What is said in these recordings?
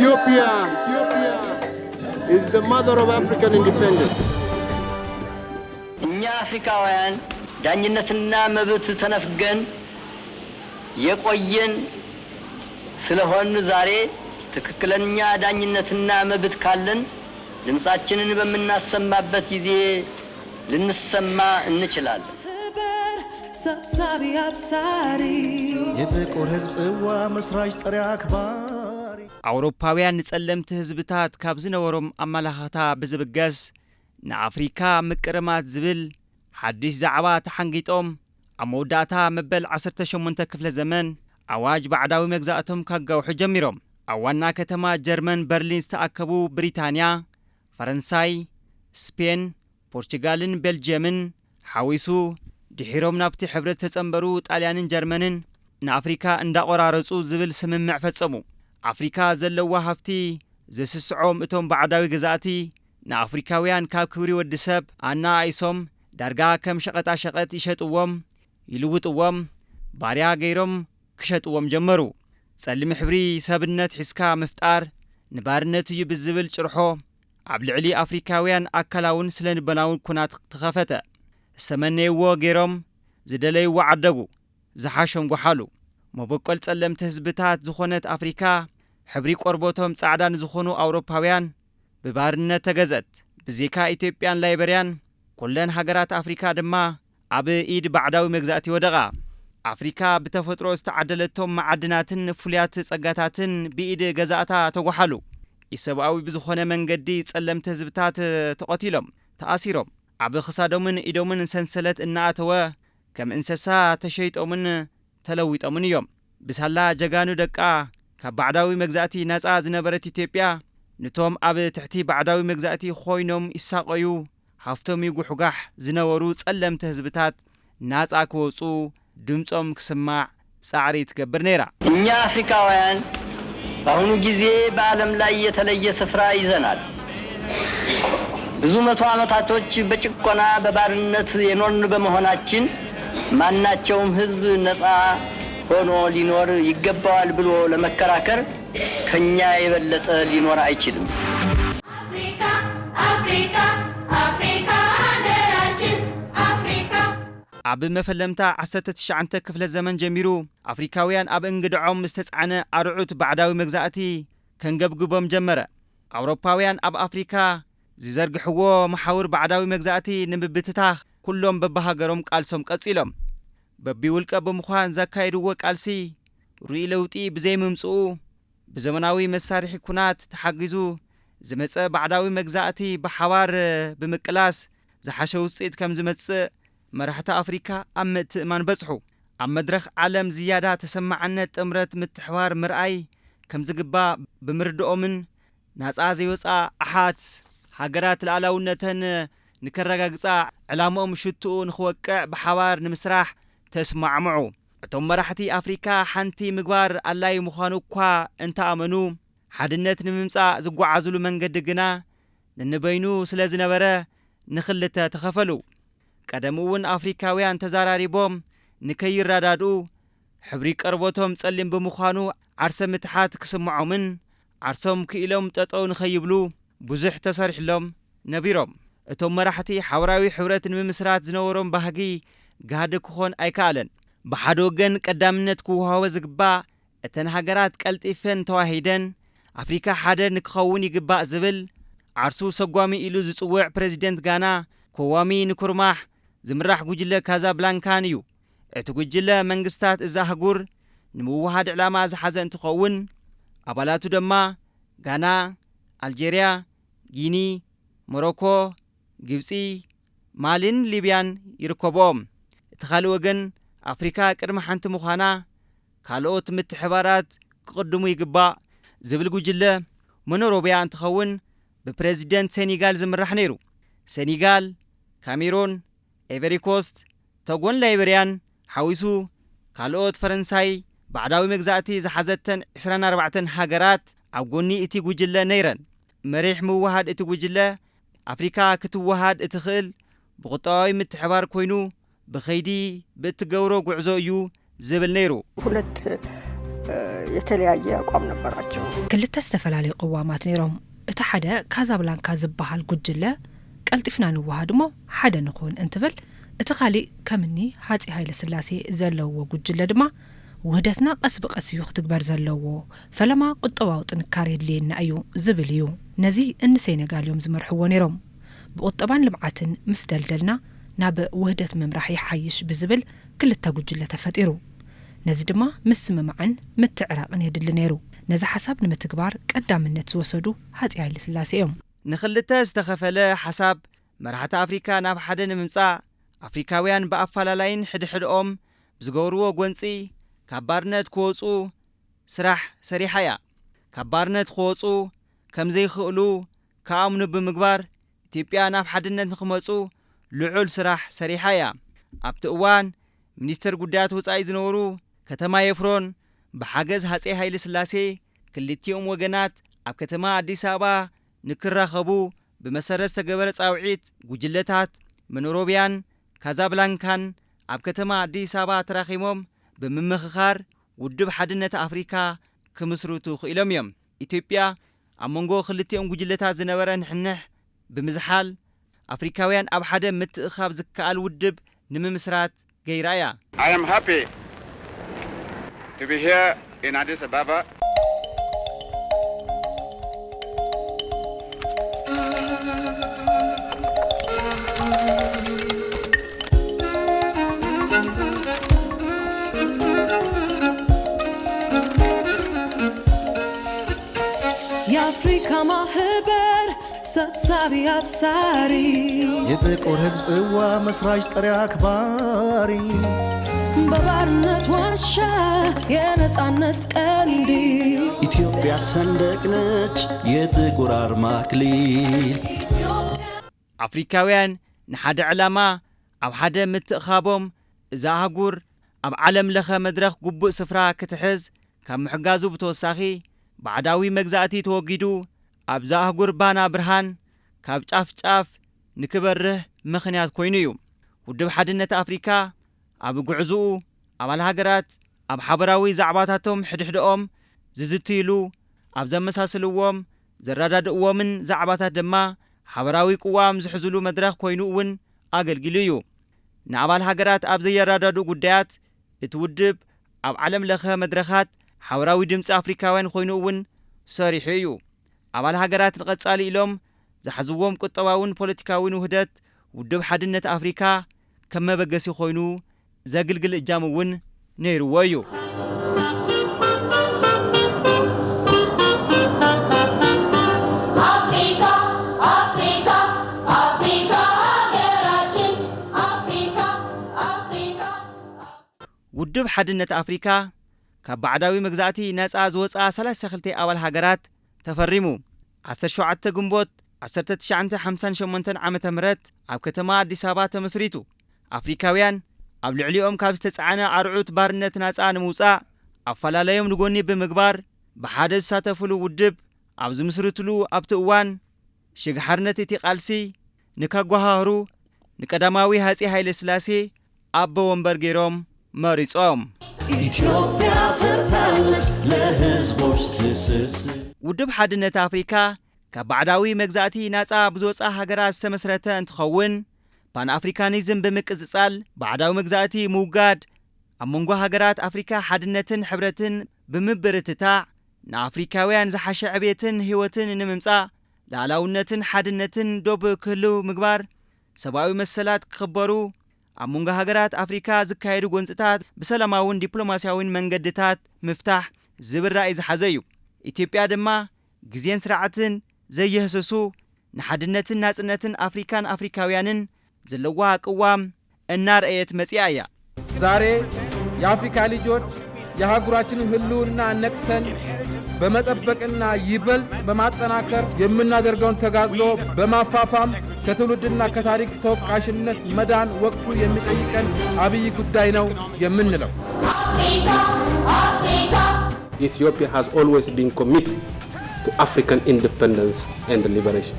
Ethiopia is the mother of African independence. እኛ አፍሪካውያን ዳኝነትና መብት ተነፍገን የቆየን ስለሆን ዛሬ ትክክለኛ ዳኝነትና መብት ካለን ድምፃችንን በምናሰማበት ጊዜ ልንሰማ እንችላለን። ህበር ሰብሳቢ አብሳሪ የጥቁር ህዝብ ጽዋ መስራች ጥሪ አክባሪ ኣውሮፓውያን ንጸለምቲ ህዝብታት ካብ ዝነበሮም ኣመላኽታ ብዝብገስ ንኣፍሪካ ምቅርማት ዝብል ሓድሽ ዛዕባ ተሓንጊጦም ኣብ መወዳእታ መበል ዓሰርተ ሸሞንተ ክፍለ ዘመን ኣዋጅ ባዕዳዊ መግዛእቶም ካጋውሑ ጀሚሮም። ኣብ ዋና ከተማ ጀርመን በርሊን ዝተኣከቡ ብሪታንያ፣ ፈረንሳይ፣ ስፔን፣ ፖርቹጋልን ቤልጅየምን ሓዊሱ ድሒሮም ናብቲ ሕብረት ዝተጸንበሩ ጣልያንን ጀርመንን ንኣፍሪካ እንዳቆራረጹ ዝብል ስምምዕ ፈጸሙ። ኣፍሪካ ዘለዋ ሃፍቲ ዘስስዖም እቶም ባዕዳዊ ገዛእቲ ንኣፍሪካውያን ካብ ክብሪ ወዲ ሰብ ኣነኣኢሶም ዳርጋ ከም ሸቐጣ ሸቐጥ ይሸጥዎም፣ ይልውጥዎም፣ ባርያ ገይሮም ክሸጥዎም ጀመሩ። ጸሊም ሕብሪ ሰብነት ሒዝካ ምፍጣር ንባርነት እዩ ብዝብል ጭርሖ ኣብ ልዕሊ ኣፍሪካውያን ኣካላውን ስለንበናውን ኩናት ተኸፈተ። ዝተመነይዎ ገይሮም ዝደለይዎ ዓደጉ፣ ዝሓሾም ጎሓሉ። መበቆል ጸለምቲ ህዝብታት ዝኾነት ኣፍሪካ ሕብሪ ቆርበቶም ጻዕዳ ንዝኾኑ ኣውሮፓውያን ብባርነት ተገዘት። ብዜካ ኢትዮጵያን ላይበርያን ኩለን ሃገራት ኣፍሪካ ድማ ኣብ ኢድ ባዕዳዊ መግዛእቲ ወደቓ። ኣፍሪካ ብተፈጥሮ ዝተዓደለቶም መዓድናትን ፍሉያት ጸጋታትን ብኢድ ገዛእታ ተጓሓሉ። ኢሰብኣዊ ብዝኾነ መንገዲ ጸለምቲ ህዝብታት ተቐቲሎም፣ ተኣሲሮም፣ ኣብ ክሳዶምን ኢዶምን ሰንሰለት እናኣተወ ከም እንሰሳ ተሸይጦምን ተለዊጦምን እዮም። ብሳላ ጀጋኑ ደቃ ካብ ባዕዳዊ መግዛእቲ ናጻ ዝነበረት ኢትዮጵያ፣ ንቶም ኣብ ትሕቲ ባዕዳዊ መግዛእቲ ኮይኖም ይሳቐዩ፣ ሃፍቶም ይጉሕጋሕ ዝነበሩ ጸለምቲ ህዝብታት ናጻ ክወጹ ድምጾም ክስማዕ ጻዕሪ ትገብር ነይራ። እኛ አፍሪካውያን በአሁኑ ጊዜ በዓለም ላይ የተለየ ስፍራ ይዘናል። ብዙ መቶ ዓመታቶች በጭቆና በባርነት የኖርን በመሆናችን ማናቸውም ህዝብ ነፃ ሆኖ ሊኖር ይገባዋል ብሎ ለመከራከር ከኛ የበለጠ ሊኖር አይችልም። አፍሪካ አፍሪካ አፍሪካ ሀገራችን አፍሪካ ኣብ መፈለምታ ዓሰርተ ትሽዓተ ክፍለ ዘመን ጀሚሩ ኣፍሪካውያን ኣብ እንግድዖም ዝተጻዕነ ኣርዑት ባዕዳዊ መግዛእቲ ከንገብግቦም ጀመረ። ኣውሮፓውያን ኣብ ኣፍሪካ ዝዘርግሕዎ መሓውር ባዕዳዊ መግዛእቲ ንምብትታኽ ኩሎም በብሃገሮም ቃልሶም ቀጺሎም። በቢውልቀ ብምዃን ዘካየድዎ ቃልሲ ርኡይ ለውጢ ብዘይምምጽኡ ብዘመናዊ መሳርሒ ኩናት ተሓጊዙ ዝመጸ ባዕዳዊ መግዛእቲ ብሓባር ብምቅላስ ዝሓሸ ውጽኢት ከም ዝመጽእ መራሕቲ ኣፍሪካ ኣብ ምእትእማን በጽሑ። ኣብ መድረኽ ዓለም ዝያዳ ተሰማዕነት ጥምረት ምትሕባር ምርኣይ ከም ዝግባእ ብምርድኦምን ናጻ ዘይወጻ ኣሓት ሃገራት ልኣላውነተን ንከረጋግጻ ዕላምኦም ሽትኡ ንክወቅዕ ብሓባር ንምስራሕ ተስማዕምዑ። እቶም መራሕቲ ኣፍሪካ ሓንቲ ምግባር ኣድላይ ምዃኑ እኳ እንተኣመኑ ሓድነት ንምምጻእ ዝጓዓዝሉ መንገዲ ግና ነንበይኑ ስለ ዝነበረ ንኽልተ ተኸፈሉ። ቀደም እውን ኣፍሪካውያን ተዘራሪቦም ንከይረዳድኡ ሕብሪ ቀርበቶም ጸሊም ብምዃኑ ዓርሰ ምትሓት ክስምዖምን ዓርሶም ክኢሎም ጠጠው ንኸይብሉ ብዙሕ ተሰሪሕሎም ነቢሮም። እቶም መራሕቲ ሓበራዊ ሕብረት ንምምስራት ዝነበሮም ባህጊ ጋህዲ ክኾን ኣይከኣለን። ብሓደ ወገን ቀዳምነት ክወሃቦ ዝግባእ እተን ሃገራት ቀልጢፈን ተዋሂደን ኣፍሪካ ሓደ ንክኸውን ይግባእ ዝብል ዓርሱ ሰጓሚ ኢሉ ዝፅውዕ ፕረዚደንት ጋና ኮዋሚ ንኩርማሕ ዝምራሕ ጉጅለ ካዛብላንካን እዩ። እቲ ጉጅለ መንግስታት እዛ ኣህጉር ንምውሃድ ዕላማ ዝሓዘ እንትኸውን ኣባላቱ ድማ ጋና፣ ኣልጀርያ፣ ጊኒ፣ ሞሮኮ፣ ግብጺ፣ ማሊን ሊብያን ይርከብኦም። እቲ ካልእ ወገን ኣፍሪካ ቅድሚ ሓንቲ ምዃና ካልኦት ምትሕባራት ክቕድሙ ይግባእ ዝብል ጉጅለ ሞኖሮቢያ እንትኸውን ብፕረዚደንት ሴኒጋል ዝምራሕ ነይሩ። ሴኒጋል፣ ካሜሮን፣ ኤቨሪኮስት፣ ቶጎን ላይበርያን ሓዊሱ ካልኦት ፈረንሳይ ባዕዳዊ መግዛእቲ ዝሓዘተን ዕስራን ኣርባዕተን ሃገራት ኣብ ጎኒ እቲ ጉጅለ ነይረን። መሪሕ ምውሃድ እቲ ጉጅለ ኣፍሪካ ክትወሃድ እትኽእል ብቁጠባዊ ምትሕባር ኮይኑ ብኸይዲ ብእትገብሮ ጉዕዞ እዩ ዝብል ነይሩ። ሁለት የተለያየ አቋም ነበራቸው። ክልተ ዝተፈላለዩ ቅዋማት ነይሮም። እቲ ሓደ ካዛብላንካ ዝበሃል ጉጅለ ቀልጢፍና ንወሃድ እሞ ሓደ ንኹን እንትብል፣ እቲ ካሊእ ከምኒ ሃጺ ሃይለ ስላሴ ዘለውዎ ጉጅለ ድማ ውህደትና ቀስ ብቐስ እዩ ክትግበር ዘለዎ፣ ፈለማ ቁጠባዊ ጥንካሬ የድልየና እዩ ዝብል እዩ። ነዚ እኒ ሴኔጋል እዮም ዝመርሕዎ ነይሮም። ብቁጠባን ልምዓትን ምስ ደልደልና ናብ ውህደት ምምራሕ ይሓይሽ ብዝብል ክልተ ጉጅለ ተፈጢሩ። ነዚ ድማ ምስምማዕን ምትዕራቕን የድሊ ነይሩ። ነዚ ሓሳብ ንምትግባር ቀዳምነት ዝወሰዱ ሃጺ ሃይለ ስላሴ እዮም። ንኽልተ ዝተኸፈለ ሓሳብ መራሕቲ ኣፍሪካ ናብ ሓደ ንምምፃእ ኣፍሪካውያን ብኣፈላላይን ሕድሕድኦም ብዝገብርዎ ጎንፂ ካብ ባርነት ክወፁ ስራሕ ሰሪሓ እያ። ካብ ባርነት ክወፁ ከም ዘይኽእሉ ክኣምኑ ብምግባር ኢትዮጵያ ናብ ሓድነት ንክመፁ ልዑል ስራሕ ሰሪሓ እያ። ኣብቲ እዋን ሚኒስትር ጉዳያት ወፃኢ ዝነበሩ ከተማ የፍሮን ብሓገዝ ሃፀይ ሃይለ ስላሴ ክልቲኦም ወገናት ኣብ ከተማ ኣዲስ ኣበባ ንክራኸቡ ብመሰረት ዝተገበረ ፃውዒት ጉጅለታት መኖሮብያን ካዛብላንካን ኣብ ከተማ ኣዲስ ኣበባ ተራኺሞም ብምምኽኻር ውድብ ሓድነት ኣፍሪካ ክምስርቱ ክኢሎም እዮም። ኢትዮጵያ ኣብ መንጎ ክልቲኦም ጉጅለታት ዝነበረ ንሕንሕ ብምዝሓል ኣፍሪካውያን ኣብ ሓደ ምትእኻብ ዝከኣል ውድብ ንምምስራት ገይራ እያ። I am happy to be here in Addis Ababa. የአፍሪካ ማህበር ሰብሳቢ አብሳሪ የጥቁር ህዝብ ጽዋ መስራች ጠሪ አክባሪ በባርነት ዋሻ የነጻነት ቀንዲ ኢትዮጵያ ሰንደቅ ነች የጥቁር አርማ አክሊል ኣፍሪካውያን ንሓደ ዕላማ ኣብ ሓደ ምትእኻቦም እዛ ኣህጉር ኣብ ዓለም ለኸ መድረኽ ግቡእ ስፍራ ክትሕዝ ካብ ምሕጋዙ ብተወሳኺ ባዕዳዊ መግዛእቲ ተወጊዱ ኣብዛ ኣህጉር ባና ብርሃን ካብ ጫፍ ጫፍ ንክበርህ ምኽንያት ኮይኑ እዩ። ውድብ ሓድነት ኣፍሪካ ኣብ ጉዕዝኡ ኣባል ሃገራት ኣብ ሓበራዊ ዛዕባታቶም ሕድሕድኦም ዝዝትይሉ፣ ኣብ ዘመሳስልዎም ዘረዳድእዎምን ዛዕባታት ድማ ሓበራዊ ቅዋም ዝሕዝሉ መድረኽ ኮይኑ እውን ኣገልጊሉ እዩ። ንኣባል ሃገራት ኣብ ዘየረዳድኡ ጉዳያት እቲ ውድብ ኣብ ዓለም ለኸ መድረኻት ሓበራዊ ድምፂ ኣፍሪካውያን ኮይኑ እውን ሰሪሑ እዩ። ኣባል ሃገራት ንቐፃሊ ኢሎም ዝሓዝዎም ቁጠባውን ፖለቲካውን ውህደት ውድብ ሓድነት ኣፍሪካ ከም መበገሲ ኮይኑ ዘግልግል እጃም እውን ነይርዎ እዩ። ውድብ ሓድነት ኣፍሪካ ካብ ባዕዳዊ መግዛእቲ ነፃ ዝወፅኣ ሰላሳ ክልተ ኣባል ሃገራት ተፈሪሙ። ዓሰርተ ሸውዓተ ግንቦት ዓሰርተ ትሽዓተ ሓምሳን ሸሞንተን ዓመተ ምህረት ኣብ ከተማ ኣዲስ ኣበባ ተመስሪቱ። ኣፍሪካውያን ኣብ ልዕሊኦም ካብ ዝተፃዕነ ኣርዑት ባርነት ናፃ ንምውፃእ ኣፈላለዮም ንጎኒ ብምግባር ብሓደ ዝሳተፍሉ ውድብ ኣብ ዝምስርትሉ ኣብቲ እዋን ሽግ ሓርነት እቲ ቃልሲ ንከጓሃህሩ ንቀዳማዊ ሃጺ ሃይለ ስላሴ ኣቦ ወንበር ገይሮም መሪጾም። ኢትዮጵያ ሰርታለች ለህዝቦች ትስስር። ውድብ ሓድነት ኣፍሪካ ካብ ባዕዳዊ መግዛእቲ ናጻ ብዝወጻ ሃገራት ዝተመስረተ እንትኸውን ፓን ኣፍሪካኒዝም ብምቅጽጻል ባዕዳዊ መግዛእቲ ምውጋድ ኣብ መንጎ ሃገራት ኣፍሪካ ሓድነትን ሕብረትን ብምብርትታዕ ንኣፍሪካውያን ዝሓሸ ዕብየትን ህይወትን ንምምጻእ ላእላውነትን ሓድነትን ዶብ ክህልው ምግባር፣ ሰብኣዊ መሰላት ክኽበሩ፣ ኣብ መንጎ ሃገራት ኣፍሪካ ዝካየዱ ጎንፅታት ብሰላማውን ዲፕሎማስያውን መንገድታት ምፍታሕ ዝብል ራእይ ዝሓዘ እዩ። ኢትዮጵያ ድማ ግዜን ስርዓትን ዘየህሰሱ ንሓድነትን ናፅነትን ኣፍሪካን ኣፍሪካውያንን ዘለዋ ቅዋም እናርኣየት መፂኣ እያ። ዛሬ የአፍሪካ ልጆች የአህጉራችንን ህልውና ነቅተን በመጠበቅና ይበልጥ በማጠናከር የምናደርገውን ተጋድሎ በማፋፋም ከትውልድና ከታሪክ ተወቃሽነት መዳን ወቅቱ የሚጠይቀን አብይ ጉዳይ ነው የምንለው። Ethiopia has always been committed to African independence and liberation.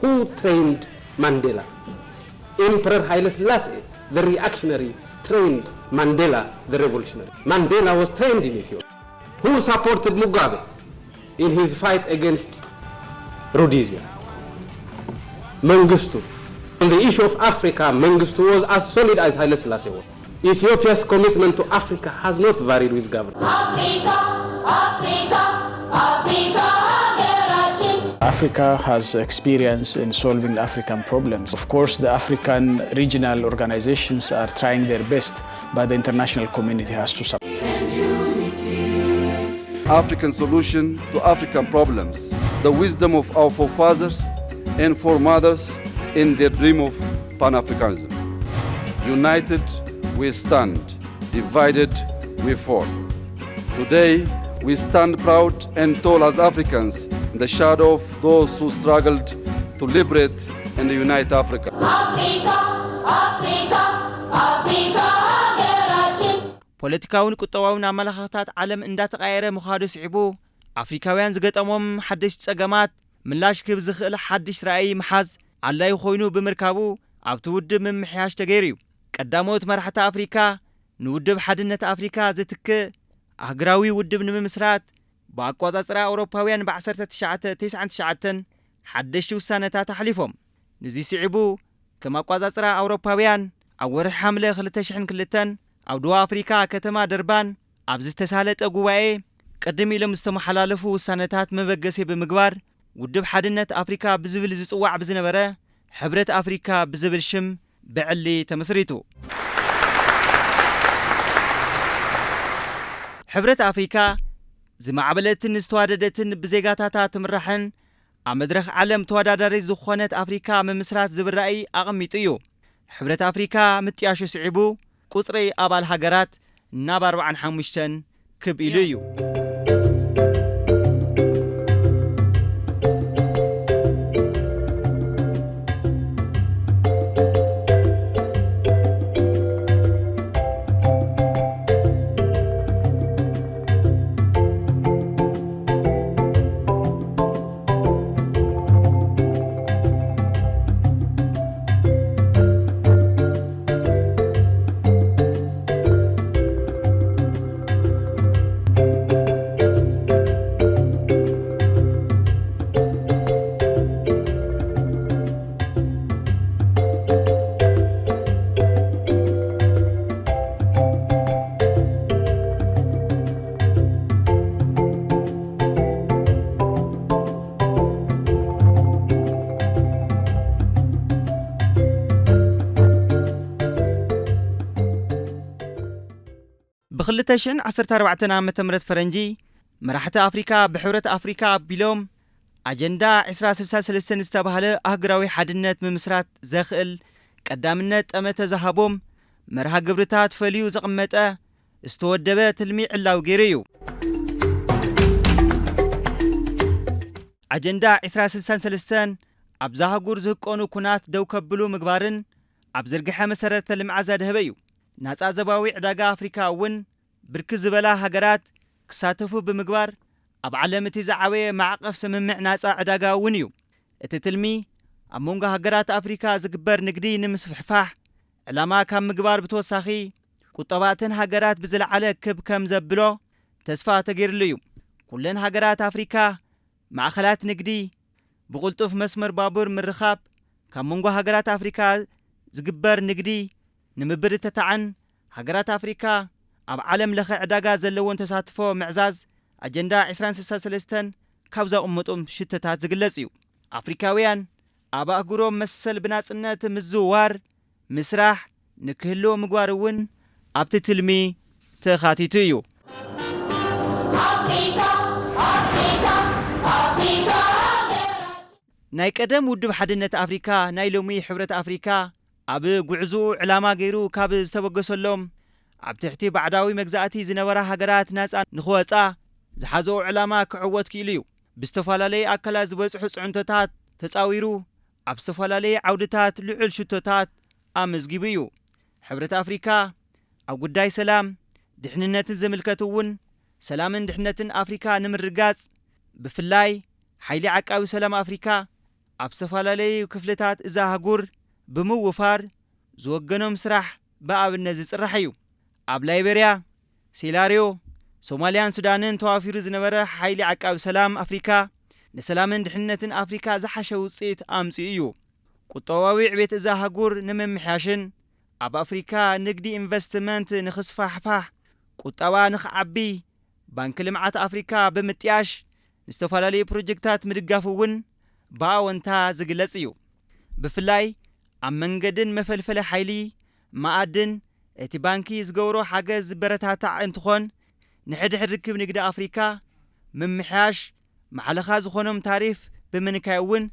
Who trained Mandela? Emperor Haile Selassie, the reactionary, trained Mandela, the revolutionary. Mandela was trained in Ethiopia. Who supported Mugabe in his fight against Rhodesia? Mengistu. On the issue of Africa, Mengistu was as solid as Haile Selassie was. Ethiopia's commitment to Africa has not varied with government. Africa, Africa, Africa, Africa has experience in solving African problems. Of course, the African regional organizations are trying their best, but the international community has to support. African solution to African problems, the wisdom of our forefathers and foremothers in their dream of Pan-Africanism. United we stand, divided we fall. Today, we stand proud and tall as Africans in the shadow of those who struggled to liberate and unite Africa. Africa, Africa, Africa, ሀገራችን ፖለቲካውን ቁጠባውን ኣመላኻኽታት ዓለም እንዳተቓየረ ምዃዱ ስዒቡ ኣፍሪካውያን ዝገጠሞም ሓደሽቲ ጸገማት ምላሽ ክህብ ዝኽእል ሓድሽ ራእይ ምሓዝ ኣድላዪ ኮይኑ ብምርካቡ ኣብቲ ውድብ ምምሕያሽ ተገይሩ እዩ። ቀዳሞት መራሕቲ ኣፍሪካ ንውድብ ሓድነት ኣፍሪካ ዝትክእ ኣህግራዊ ውድብ ንምምስራት ብኣቋጻጽራ ኣውሮፓውያን ብ1999 ሓደሽቲ ውሳነታት ኣሕሊፎም። ንዚ ስዒቡ ከም ኣቋጻጽራ ኣውሮፓውያን ኣብ ወርሒ ሓምለ 2002 ኣብ ደቡብ ኣፍሪካ ከተማ ደርባን ኣብ ዝተሳለጠ ጉባኤ ቅድም ኢሎም ዝተመሓላለፉ ውሳነታት መበገሲ ብምግባር ውድብ ሓድነት ኣፍሪካ ብዝብል ዝጽዋዕ ብዝነበረ ሕብረት ኣፍሪካ ብዝብል ሽም ብዕሊ ተመስሪቱ። ሕብረት ኣፍሪካ ዝማዕበለትን ዝተዋደደትን ብዜጋታታ ትምራሕን ኣብ መድረኽ ዓለም ተወዳዳሪት ዝኾነት ኣፍሪካ ምምስራት ዝብል ራእይ ኣቐሚጡ እዩ። ሕብረት ኣፍሪካ ምጥያሹ ስዒቡ ቁጽሪ ኣባል ሃገራት ናብ ኣርብዓን ሓሙሽተን ክብ ኢሉ እዩ። ብ2014 ዓመተ ምህረት ፈረንጂ መራሕቲ ኣፍሪካ ብሕብረት ኣፍሪካ ኣቢሎም ኣጀንዳ 2063 ዝተባህለ ኣህግራዊ ሓድነት ምምስራት ዘኽእል ቀዳምነት ጠመተ ዝሃቦም መርሃ ግብርታት ፈልዩ ዘቐመጠ ዝተወደበ ትልሚ ዕላዊ ገይሩ እዩ። ኣጀንዳ 2063 ኣብዛ ኣህጉር ዝህቀኑ ኩናት ደው ከብሉ ምግባርን ኣብ ዝርግሐ መሰረተ ልምዓት ዘድሀበ እዩ። ናጻ ዘባዊ ዕዳጋ ኣፍሪካ እውን ብርክት ዝበላ ሃገራት ክሳተፉ ብምግባር ኣብ ዓለም እቲ ዝዓበየ ማዕቐፍ ስምምዕ ናጻ ዕዳጋ እውን እዩ። እቲ ትልሚ ኣብ መንጎ ሃገራት ኣፍሪካ ዝግበር ንግዲ ንምስፍሕፋሕ ዕላማ ካብ ምግባር ብተወሳኺ ቁጠባተን ሃገራት ብዝለዓለ ክብ ከም ዘብሎ ተስፋ ተገይርሉ እዩ። ኩለን ሃገራት ኣፍሪካ ማእኸላት ንግዲ ብቕልጡፍ መስመር ባቡር ምርኻብ ካብ መንጎ ሃገራት ኣፍሪካ ዝግበር ንግዲ ንምብርትታዕን ሃገራት ኣፍሪካ ኣብ ዓለም ለኸ ዕዳጋ ዘለወን ተሳትፎ ምዕዛዝ ኣጀንዳ 2063 ካብ ዘቕምጡም ሽቶታት ዝግለጽ እዩ። ኣፍሪካውያን ኣብ ኣህጉሮም መሰል ብናጽነት ምዝውዋር ምስራሕ ንክህልዎ ምግባር እውን ኣብቲ ትልሚ ተኻቲቱ እዩ። ናይ ቀደም ውድብ ሓድነት ኣፍሪካ ናይ ሎሚ ሕብረት ኣፍሪካ ኣብ ጉዕዝኡ ዕላማ ገይሩ ካብ ዝተበገሰሎም ኣብ ትሕቲ ባዕዳዊ መግዛእቲ ዝነበራ ሃገራት ናፃ ንክወፃ ዝሓዘኦ ዕላማ ክዕወት ክኢሉ እዩ። ብዝተፈላለየ ኣካላት ዝበፅሑ ፅዕንቶታት ተፃዊሩ ኣብ ዝተፈላለየ ዓውድታት ልዑል ሽቶታት ኣመዝጊቡ እዩ። ሕብረት ኣፍሪካ ኣብ ጉዳይ ሰላም፣ ድሕንነትን ዝምልከት እውን ሰላምን ድሕነትን ኣፍሪካ ንምርጋፅ ብፍላይ ሓይሊ ዓቃቢ ሰላም ኣፍሪካ ኣብ ዝተፈላለዩ ክፍልታት እዛ ኣህጉር ብምውፋር ዝወገኖም ስራሕ ብኣብነት ዝፅራሕ እዩ። ኣብ ላይቤርያ፣ ሴላርዮ፣ ሶማልያን ሱዳንን ተዋፊሩ ዝነበረ ሓይሊ ዓቃቢ ሰላም ኣፍሪካ፣ ንሰላምን ድሕንነትን ኣፍሪካ ዝሓሸ ውፅኢት ኣምፂኡ እዩ። ቁጠባዊ ዕቤት እዛ ኣህጉር ንምምሕያሽን ኣብ ኣፍሪካ ንግዲ ኢንቨስትመንት ንኽስፋሕፋሕ፣ ቁጠባ ንኽዓቢ፣ ባንኪ ልምዓት ኣፍሪካ ብምጥያሽ ንዝተፈላለዩ ፕሮጀክታት ምድጋፍ እውን ብኣወንታ ዝግለጽ እዩ። ብፍላይ ኣብ መንገድን መፈልፈሊ ሓይሊ፣ መኣድን እቲ ባንኪ ዝገብሮ ሓገዝ ዝበረታታዕ እንትኾን፣ ንሕድሕድ ርክብ ንግዲ ኣፍሪካ ምምሕያሽ፣ ማሕለኻ ዝኾኖም ታሪፍ ብምንካይ እውን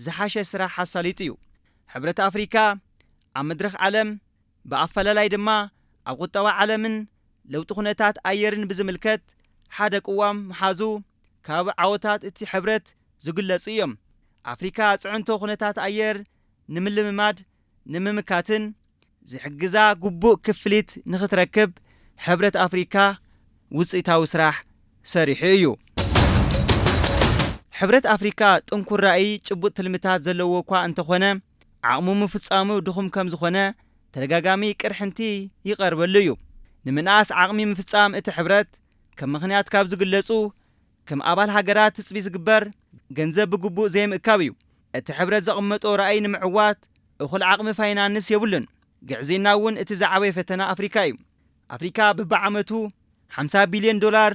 ዝሓሸ ስራሕ ኣሳሊጡ እዩ። ሕብረት ኣፍሪካ ኣብ መድረኽ ዓለም፣ ብኣፈላላይ ድማ ኣብ ቁጠባ ዓለምን ለውጢ ኩነታት ኣየርን ብዝምልከት ሓደ ቅዋም ምሓዙ ካብ ዓወታት እቲ ሕብረት ዝግለጹ እዮም። ኣፍሪካ ጽዕንቶ ኩነታት ኣየር ንምልምማድ ንምምካትን ዝሕግዛ ግቡእ ክፍሊት ንኽትረክብ ሕብረት ኣፍሪካ ውፅኢታዊ ስራሕ ሰሪሑ እዩ። ሕብረት ኣፍሪካ ጥንኩር ራእይ፣ ጭቡጥ ትልምታት ዘለዎ እኳ እንተኾነ፣ ዓቕሙ ምፍጻሙ ድኹም ከም ዝኾነ ተደጋጋሚ ቅርሕንቲ ይቐርበሉ እዩ። ንምንኣስ ዓቕሚ ምፍጻም እቲ ሕብረት ከም ምኽንያት ካብ ዝግለጹ፣ ከም ኣባል ሃገራት ትጽቢ ዝግበር፣ ገንዘብ ብግቡእ ዘይምእካብ እዩ። እቲ ሕብረት ዘቐመጦ ራእይ ንምዕዋት እኹል ዓቕሚ ፋይናንስ የብሉን። ግዕዝይና እውን እቲ ዝዓበየ ፈተና ኣፍሪካ እዩ። ኣፍሪካ ብብዓመቱ ሓምሳ ቢልዮን ዶላር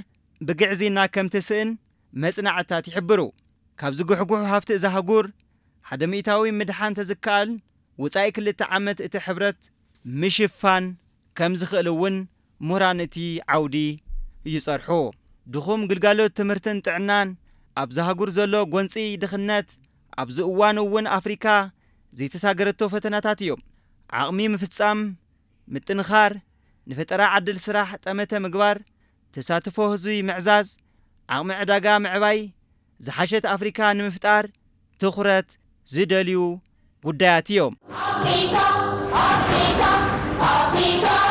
ብግዕዝይና ከም ትስእን መጽናዕትታት ይሕብሩ። ካብ ዝጉሕጉሑ ሃፍቲ እዛ ኣህጉር ሓደ ሚእታዊ ምድሓን ተዝከኣል፣ ወጻኢ ክልተ ዓመት እቲ ሕብረት ምሽፋን ከም ዝኽእል እውን ምሁራን እቲ ዓውዲ ይጸርሑ። ድኹም ግልጋሎት ትምህርትን ጥዕናን፣ ኣብ ዛህጉር ዘሎ ጎንጺ ድኽነት፣ ኣብዚ እዋን እውን ኣፍሪካ ዘይተሳገረቶ ፈተናታት እዮም። ዓቕሚ ምፍጻም ምጥንኻር፣ ንፈጠራ ዕድል ስራሕ ጠመተ ምግባር፣ ተሳትፎ ህዝቢ ምዕዛዝ፣ ዓቕሚ ዕዳጋ ምዕባይ፣ ዝሓሸት ኣፍሪካ ንምፍጣር ትኹረት ዝደልዩ ጉዳያት እዮም። ኣፍሪካ፣ ኣፍሪካ፣ ኣፍሪካ።